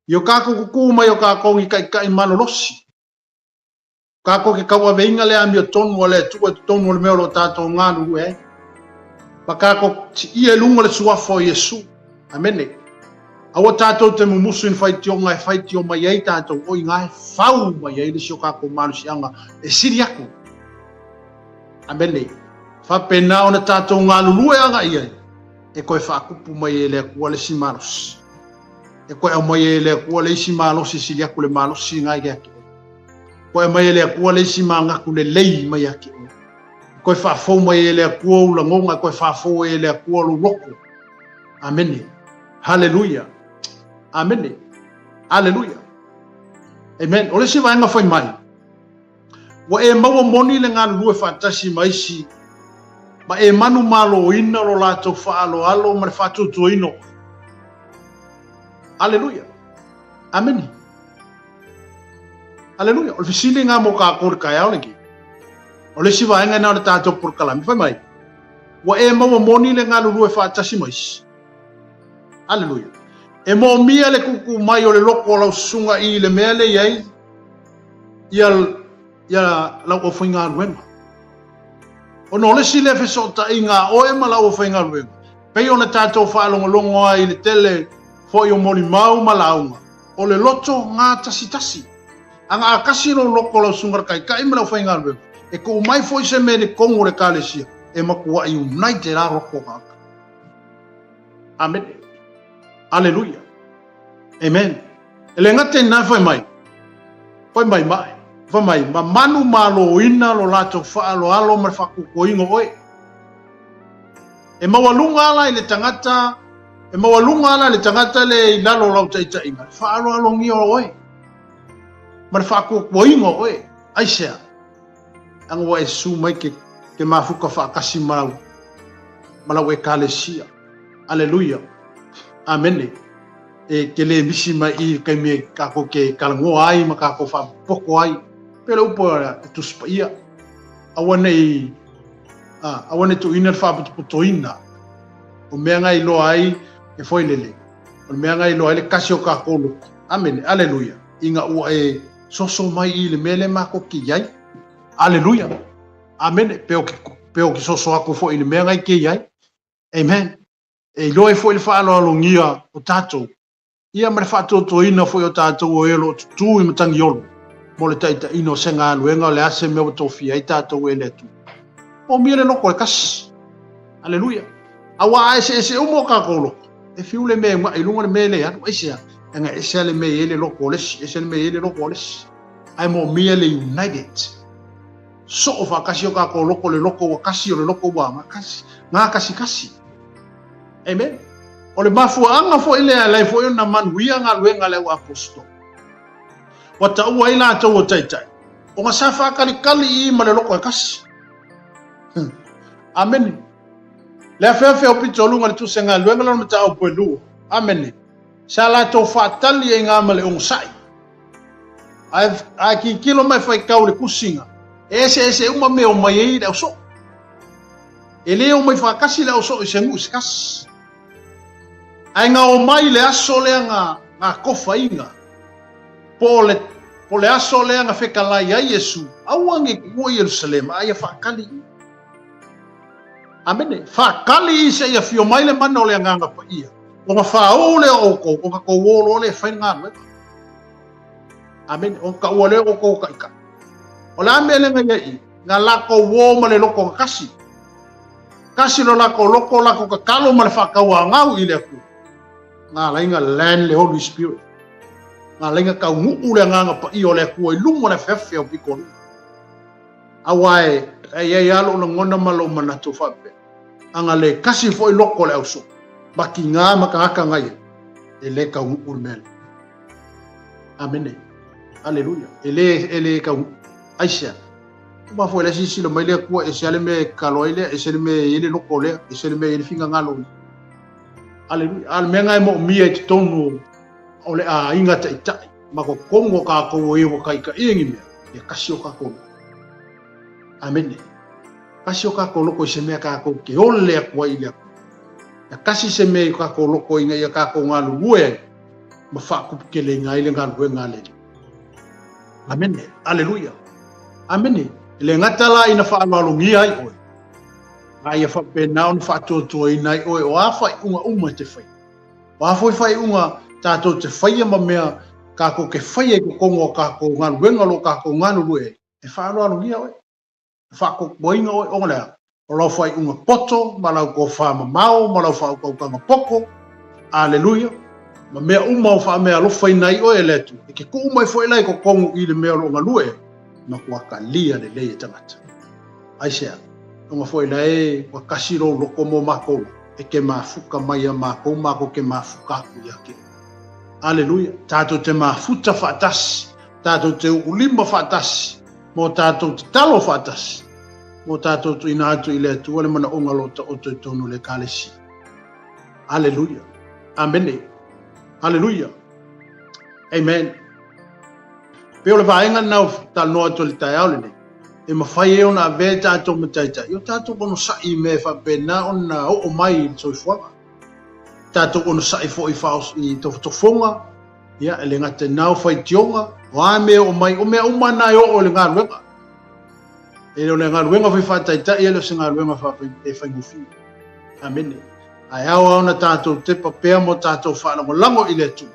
I o kākou kukū mai o kākou i taitai malolosi. Kākou ke kauaveina le amiotonu a le Atua i totonu o le mea o lo o tātou galulue ai. Ma kākou tiia i luga o le suafa o Iesu. Amene. Aua tātou te mumusu i ni faitioga e faitio mai ai tātou o i ngā e fau mai ai le si o kākou malosiaga e sili aku. Amene. Faapena ona tātou galulue agai ai e koe faakupu mai e le Atua le isi malosi. E koe aumai e le Atua le isi malosi e sili aku le malosi ngai ia te oe. Koe aumai e le Atua le isi manatu lelei mai ia te oe. E koe faafou mai e le Atua ou lagona, e koe faafou ai e le Atua lou loto. Amene. Haleluia. Amene. Aleluia. Amen. O le isi vaega fai mai, Ua e maua moni le galulue faatasi ma isi, ma e manumaloina lo latou faaaloalo ma le faatuatuaina o oe. Aleluia. Amene. Aleluia. O le fesili ngā mō kākou le taeao lenei. O le isi vaega na o le tātou polokalame. Fai mai, ua e maua moni le galulue faatasi ma isi. Aleluia. E moomia le kuku mai o le loko o lau susuga i le mea le i ai, ia, ia lau aufaigaluega. Ona o le isi lea fesootaiga a oe ma lau aufaigaluega, pei ona tatou faalogologo ai i le tele foi o molimau ma lauga, o le loto gātasitasi. A gākasi lou loko lau susuga le taitai ma le aufaigaluega, e tuu mai foi se mea i le tonu o le ekalesia, e matuai united lava loto o tagata. Amene. Aleluia. Amen. E le gata i lena fai mai, fai mai ma, fai mai, ma manumaloina lo latou faaaloalo ma le faatuatuaina o oe. E maualuga ala i le tagata, e maualuga ala i le tagata le i lalo o lau taitaiga, le faaaloalogia o oe, ma le faatuatuaina o oe. Aisea? Leaga ua e susu mai ke, ke mafuta faatasi ma lau, ma lau ekalesia. Aleluia. Amene. E ke le misi mai i le taimi e kākou ke talanoa ai ma kākou faapopo ai. Pei o le upu a le Tusi Paia, aua ne i, a, aua ne i tuuina le faapotopotoina o mea na iloa ai e foilele, o le mea na iloa ai le kasi o kākou loko. Amene. Aleluia. Ina ua e soso mai i le mea lea matou ke i ai. Aleluia. Amene. Pe o ke, pe o ke soso aku foi i le mea na i ke i ai. Amen. E iloa ai foi le faaaloalogia o tatou, ia ma le faatuatuaina foi o tatou o e o lo o tutū i Matagiolo mo le taitaiina o se galuega o le a se mea ua tofia ai tatou e le Atua. Moomia le loko e kasi. Aleluia. Aua a eseese uma o tatou loko, e fiu le mea e uaʻe i luga le mea e le alu. Aisea? Leaga e ese lava le mea e i ai le loko o le isi, ese le mea e i ai le loko o le isi. Ae moomia le united. Soo faatasi o tatou loko, le loko ua kasi, o le loko ua gakasi, gakasikasi. Amen. O le mafuaaga foi lea e ala ai foi ona manuia galuega a le au aposetolo. Ua taua ai latou o taitai, ona sa faakalikali i ma le loko e kasi. Amene. Le afeafe o pito luga le tusi galuega lona mataupu e lua. Amene. Sa latou faatali ai ngā ma le onosai. Ae, ae tilotilo ma e faitau i le tusiga, e eseese uma mea o mai ai le ausoo. E le o mai faatasi le ausoo i se nuu se tasi. Ae na o mai le aso lea na, na tofaina, po o le, po le aso lea na fetalai ai Iesu, aua ne i tuua Ierusalema, a ia faatali i. Amene. Faatali i seia afio mai le mana o le Agaga Paia, ona faauu lea o outou, ona tou o loa lea e fai le galuega. Amene. Ona taua lea o outou taitai. O le a mea lea na i ai i? Na lakou uō ma le loko kasi. Kasi lo lakou loko, lakou tatalo ma le faatauagau i le Atua. Na ala ai na land le Holy Spirit. Na ala ai na taunuu le Agaga Paia o le Atua i luga o le afeafe o pito Aua e i ai lava lou lagona ma lou manatu faapea, ana le kasi foi loko o le ausoo, ma tiga ma tagata na i ai, e le taunuu le mea lea. Amene. Aleluia. E le, e le taunuu. Aisea? Aua foi la e silasila mai le Atua, ese lava le mea e tatalo ai lea, ese le mea e i ai le loto o lea, ese le mea e i ai le finagalo o lea. Aleluia. A o le mea lena e moomia i totonu o le aiga taitai ma totonu o tatou o e ua taitaia ni mea, ia kasi o tatou loto. Amene. Kasi o tatou loto i se mea tatou te ole atu ai i le Atua. Ia kasi se mea i o tatou loto ina ia tatou galulue ai ma faatuputeleina ai le galuega a le Alii. Amene. Aleluia. Amene. E le gata la ina faaaloalogia ai oe, a ia faapena ona faatuatuaina ai oe o a faaiuga uma e te faia. O a foi faaiuga tatou te faia ma mea tatou te faia i totonu o tatou galuega o lo o tatou galulue ai, e faaaloalogia oe. E faakokoaina oe, ona o le a? O lau faaiuga poto ma lau tofa mamao ma lau faautautaga poto, aleluia, ma mea uma o faameaalofaina ai oe e le Atua, e te tuu mai foi la i totonu i le mea o lo o galue ai, matua talia lelei e tagata. Aisea? Ona foi la e ua kasi lou loto mo makou, e te mafuta mai ia makou, makou te mafuta atu ia te oe. Aleluia! Tatou te mafuta faatasi, tatou te uulima faatasi, mo tatou tatalo faatasi, mo tatou tuuina atu i le Atua le manaoga o lo o taoto i totonu o le Ekalesia. Aleluia. Amene. Aleluia. Amen. Pei o le vaega lena o talanoa atu i le taeao lenei, e mafai ai ona avea i tatou ma taitai, o tatou onosai i mea e faapena ona oo mai i le soifuaga. Tatou onosai foi i tofotofoga, ia, e le gata i na o faitioga, o a mea e oo mai, o mea uma na e oo i le galuega. E le o le galuega foi faataitai, e le o se galuega e faigofie. Amene. Ae ao lava ona tatou tepa pea mo tatou faalagolago i le Atua,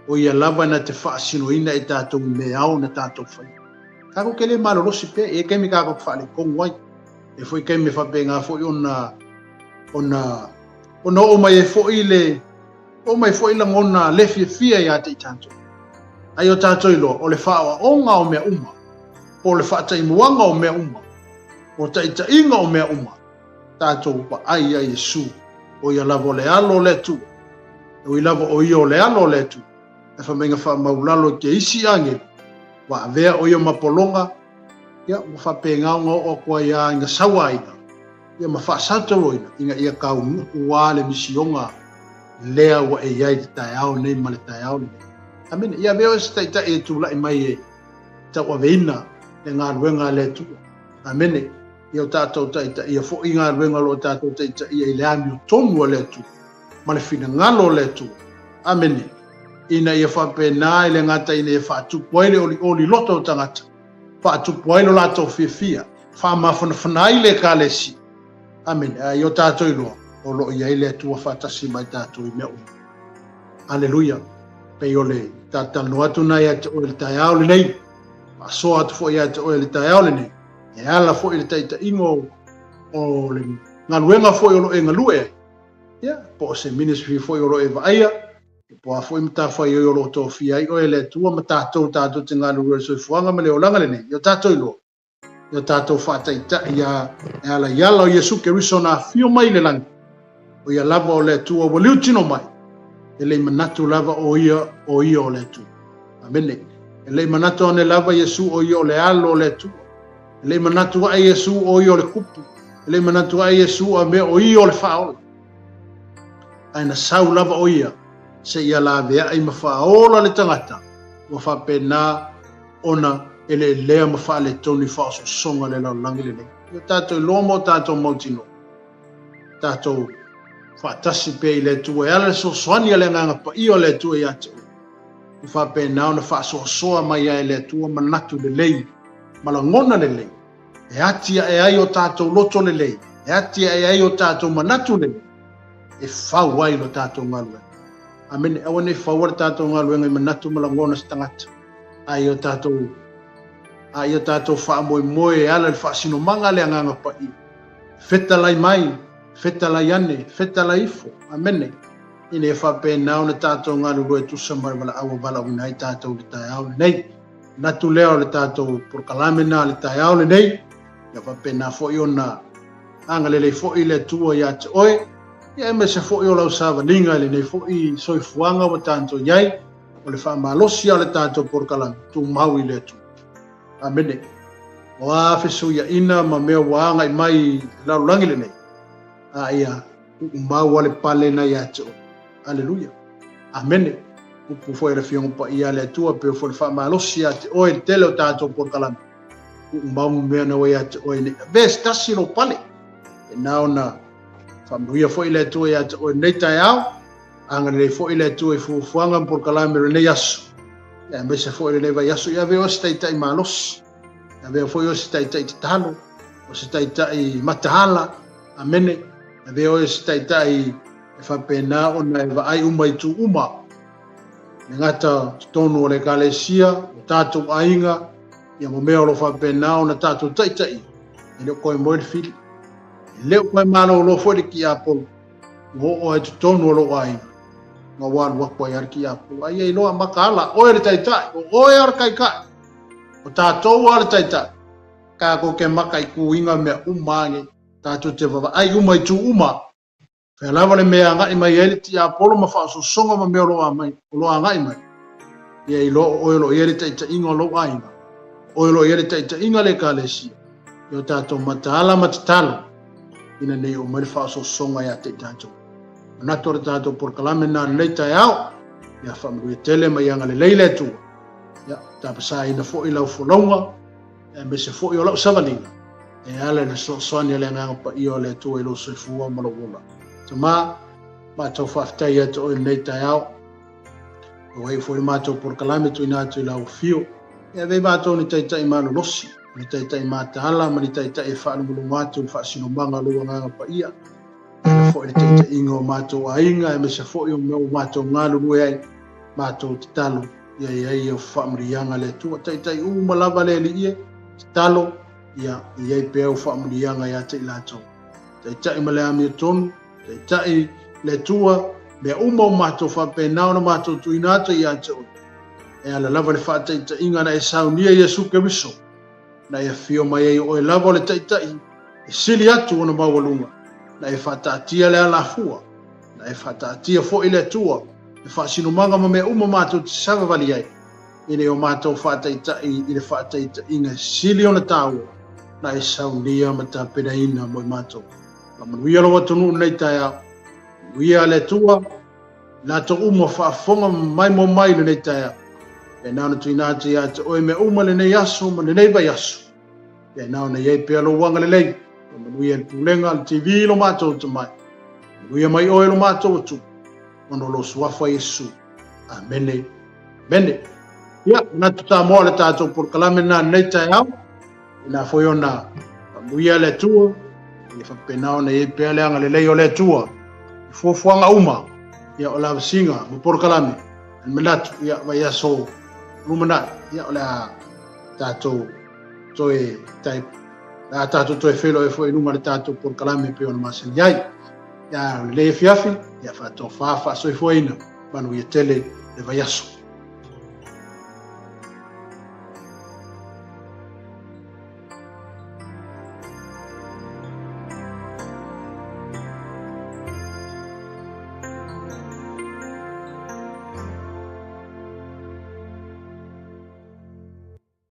o ia lava na te faasinoina e tatou i mea ao na tatou faia. Tatou te le malolosi pea, e i ai taimi tatou te faaletonu ai, e i ai foi taimi e faapena foi ona ona ona oo mai ai foi le oo mai foi lagona le fiafia ia te i tatou. A ia o tatou iloa, o le faaoaoga o mea uma, po o le faataimuaga o mea uma, po o taitaiga o mea uma, tatou vaai ia Iesu, o ia lava o le Alo o le Atua, e ui lava o ia o le Alo o le Atua, ae fai mai na faamaulalo i ke isi agelu, ua avea o ia ma pologa, ia, ua faapena ona oo atu ai a ina sauaina, ia ma faasautauloina, ina ia taunuu a le misioga lea ua e i ai i le taeao nei ma le taeao lenei. Amene. Ia avea oe se taitai e tulai mai e tauaveina le galuega a le Atua. Amene. Ia o tatou taitaia foi galuega o lo o tatou taitaia i le amiotonu a le Atua ma le finagalo o le Atua. Amene. Ina ia faapena e le gata ina ia faatupu ai le olioli i loto o tagata, faatupu ai lo latou fiafia, faamafanafana ai le Ekalesia. Amene. A ia o tatou iloa, o lo o i ai le Atua faatasi ma i tatou i mea uma. Aleluia. Pei o le talatalanoa atu na ia te oe i le taeao lenei. Faasoa atu foi ia te oe i le taeao lenei. E ala foi i le taitaiga o le galuega foi o lo o e galue ai, ia, po o se ministry foi o lo o e vaaia, po o a foi matafaioi o lo o tofia ai oe e le Atua ma tatou tatou te galulue i le soifuaga ma le olaga lenei, ia o tatou iloa, ia o tatou faataitai ia e ala i ala o Iesu Keriso na afio mai i le lagi, o ia lava o le Atua ua liutino mai, e le i manatu lava o ia o ia o le Atua. Amene. E le i manatu ane lava Iesu o ia o le Alo o le Atua. E le i manatu aʻe Iesu o ia o le Kupu. E le i manatu aʻe Iesu a mea o ia o le Faaola. Ae na sau lava o ia seia laveai ma faaola le tagata ua faapena ona eleelea ma faaletonu i faaosoosoga le lalolagi lenei. Ia tatou iloa ma o tatou mautinoa, tatou faatasi pea i le Atua e ala le fesoasoani a le Agaga Paia o le Atua ia te oe. E faapena ona faasoasoa mai ai e le Atua manatu lelei ma lagona lelei, e atiae ai o tatou loto lelei, e atiae ai o tatou manatu lelei, e fau ai lo tatou galuega. Amene. Aua ne i faua le tatou galuega i manatu ma lagona o se tagata, a ia o tatou A ia tatou faamoemoe e ala i le faasinomaga a le Agaga Paia. Fetalai mai, fetalai ane, fetalai ifo. Amene. Ina ia faapena ona tatou galulue e tusa ma le valaau ua valaauina ai tatou i le taeao lenei. Manatu lea o le tatou polokalame na le taeao lenei, ia faapena foi ona agalelei foi le Atua ia te oe, ia aemaise foi o lau savaliga i lenei foi soifuaga ua tatou i ai, o le faamalosi a le tatou polokalame, tumau i le Atua. Amene. O a fesuiaina ma mea ua agai mai i le lalolagi lenei, a ia tuumau a le pale na ia te oe. Aleluia. Amene. Upu foi a le Afioga Paia a le Atua, pei foi le faamalosi ia te oe i le tele o tatou polokalame. Tuumau mea na ua ia te oe nei. Avea se tasi lou pale. E na ona faamanuia foi le Atua ia te oe i lenei taeao. Agalelei foi le Atua i fuafuaga ma polokalame o lenei aso. Aemaise foi lenei vaiaso. Ia avea oe se taitai malosi. Ia avea foi oe se taitai tatalo. O se taitai mataala. Amene. Avea oe se taitai e faapena ona e vaai uma i itu uma. E le gata totonu o le Ekalesia, o tatou aiga, ia ma mea o lo o faapena ona tatou taitaia, e le o koe moe le fili. E le o koe malolo foi le tiapolo, ua oo ai totonu o lou aiga, ma ua alu atu ai lava le tiapolo. Ai ia iloa mataala, oe le taitai, o oe lava le taitai, o tatou lava le taitai, tatou te mataituina mea uma lava nei, tatou te vaavaai uma i itu uma. Fea lava le mea e agai mai ai le tiapolo ma faaosoosoga ma mea o lo o agai mai, ia iloa o oe o lo o i ai le taitaiga o lou aiga, o oe o lo o i ai le taitaiga a le Ekalesia, ia o tatou mataala ma tatalo, ina ne i oo mai le faaosoosoga ia te i tatou. Manatu o le tatou polokalame lena i lenei taeao, ia faamanuia tele ma ia agalelei le Atua, ia tapasaina foi lau folauga, aemaise foi o lau savaliga e ala i le fesoasoani a le Agaga Paia o le Atua i lou soifua ma lou ola. Tama, matou faafetai ia te oe i lenei taeao. Ua iu foi le matou polokalame tuuina atu i lau afio. E ave ai matou ni taitai malolosi, ni taitai mataala ma ni taitai e faalogologo atu i le faasinomaga o lou Agaga Paia. E ala foi i le taitaiga o matou aiga, aemaise foi o mea ua matou galulue ai, matou tatalo ia i ai au faamanuiaga a le Atua. Taitai uma lava le Alii e, tatalo, ia i ai pea au faamanuiaga ia te i latou. Taitai ma le amiotonu, taitai le Atua, mea uma o matou faapena ona matou tuuina atu ia te oe. E ala lava le faataitaiga na e saunia Iesu Keriso, na e afio mai ai o oe lava o le Taitai e sili atu ona maualuga, na e faataatia le alafua, na e faataatia foi le Atua, le faasinomaga ma mea uma matou te savavali ai, e le o matou faataitai i le faataitaiga e sili ona taua, na e saunia ma tapenaina mo i matou. Faamanuia lou atunuu i lenei taeao. Manuia le Atua, latou uma faafofoga mai mo mai i lenei taeao. E na ona tuuina atu ia te oe mea uma lenei aso ma lenei vaiaso. E na ona i ai pea lou agalelei. Manuia le pulega, le TV lo matou atamai. Manuia mai oe lo matou Atua. Ona o lou suafa Iesu. Amene. Amene. Ia, manatu Samoa le tatou polokalame lena lenei taeao. Ina foi ona faamanuia le Atua, ia faapena ona i ai pea le agalelei o le Atua i fuafuaga uma, ia o lavasiga ma polokalame, le manatu, ia vaiaso lumanai, ia o le a tatou toe tai, le a tatou toe feiloai foi i luga o le tatou polokalame e pei ona masani ai. Ia, o lenei afiafi, ia faatofa faasoifuaina, manuia tele le vaiaso.